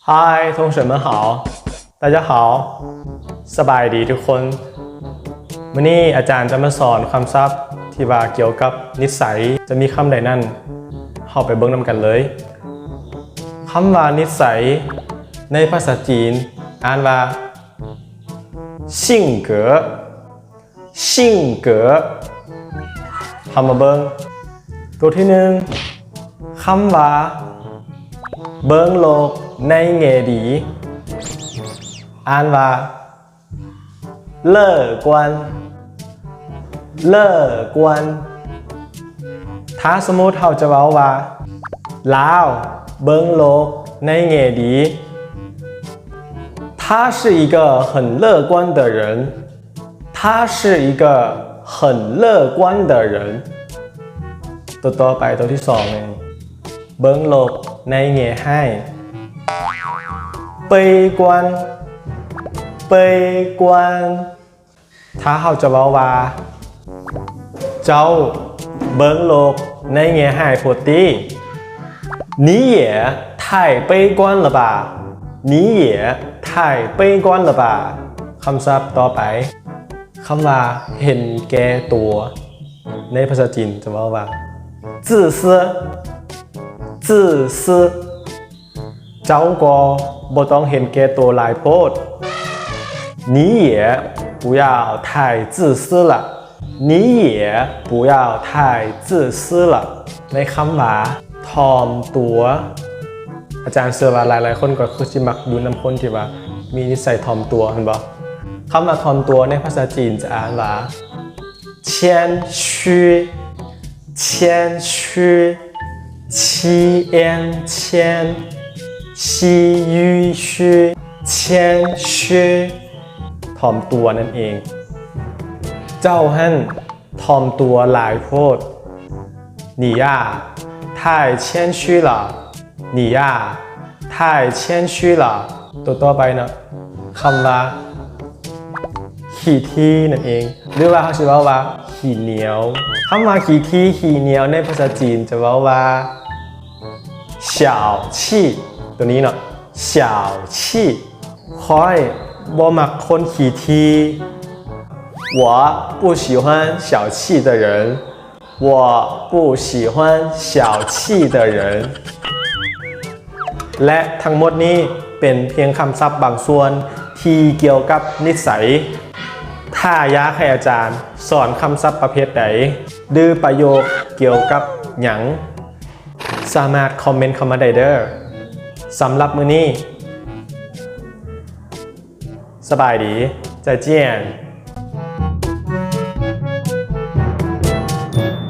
嗨，同学们好。大家好。ສະບາຍດີທຸກຄົນ. ມື້ນີ້ອາຈານຈະມາສອນຄຳສັບທີ່ວ່າກ່ຽວກັບນິດໄສ. ຈະມີຄຳໃດນັ້ນ, ເຮົາໄປເບິ່ງນຳກັນເລີຍ. ຄຳວ່ານິດໄສໃນພາສາຈີນອ່ານວ່າ 性格 性格 ເຮົາມາເບິ່ງ. ຕົວທີໜຶ່ງ ຄຳວ່າ ເບິ່ງໂລກໃນແງ່ດີ ອ່ານວ່າ 乐观 乐观. ຖ້າສົມມຸດເຮົາຈະເວົ້າວ່າ ລາວເບິ່ງໂລກໃນແງ່ດີ 他是一个很乐观的人 他是一个很乐观的人. ຕົວຕໍ່ໄປ ຕົວທີສອງນີ້ ເບິ່ງໂລກໃນແງ່ຮ້າຍ 悲观 悲观. ຖ້າເຮົາຈະເວົ້າວ່າ ເຈົ້າເບິ່ງໂລກໃນແງ່ຮ້າຍໂພດຕິ 你也太悲观了吧 你也太悲观了吧. ຄຳສັບຕໍ່ໄປ ຄຳວ່າ ເຫັນແກ່ຕົວ ໃນພາສາຈີນຈະເວົ້າວ່າ 自私 自私. ເຈົ້າກໍບໍ່ຕ້ອງເຫັນແກ່ໂຕຫຼາຍໂພດ 你也不要太自私了 你也不要太自私了. ໃນຄຳວ່າ ຖ່ອມຕົວ ອາຈານເຊື່ອວ່າຫຼາຍໆຄົນກໍຄືຊິມັກຢູ່ນຳຄົນທີ່ວ່າມີນິດໄສຖ່ອມຕົວ ແມ່ນບໍ່? ຄຳວ່າຖ່ອມຕົວໃນພາສາຈີນຈະອ່ານວ່າ 谦虚 谦虚 谦谦虚 谦虚 谦虚 ຖ່ອມຕົວນັ້ນເອງ. ເຈົ້າຫັ້ນ ຖ່ອມຕົວຫຼາຍໂພດ 你呀太谦虚了 你呀太谦虚了. ຕົວຕໍ່ໄປເນາະ ຄຳວ່າ ຂີ້ຖີ່ນັ້ນເອງ ຫຼືວ່າເຮົາຊິເວົ້າວ່າ ຂີ້ໜຽວ. ຄຳວ່າ ຂີ້ຖີ່ ຂີ້ໜຽວ ໃນພາສາຈີນຈະເວົ້າວ່າ 小气 ຕົວນີ້ເນາະ 小气. ຂ້ອຍບໍ່ມັກຄົນຂີ້ຖີ່ 我不喜欢小气的人 我不喜欢小气的人. ແລະ ທັງໝົດນີ້ເປັນພຽງຄຳສັບບາງສ່ວນທີ່ກ່ຽວກັບນິດໄສ. ຖ້າຢາກໃຫ້ອາຈານສອນຄຳສັບປະເພດໃດ ຫຼື ປະໂຫຍກກ່ຽວກັບຫຍັງ ສາມາດຄອມເມັນເຂົ້າມາໄດ້ເດີ້. ສຳລັບມື້ນີ້ ສະບາຍດີ 再见.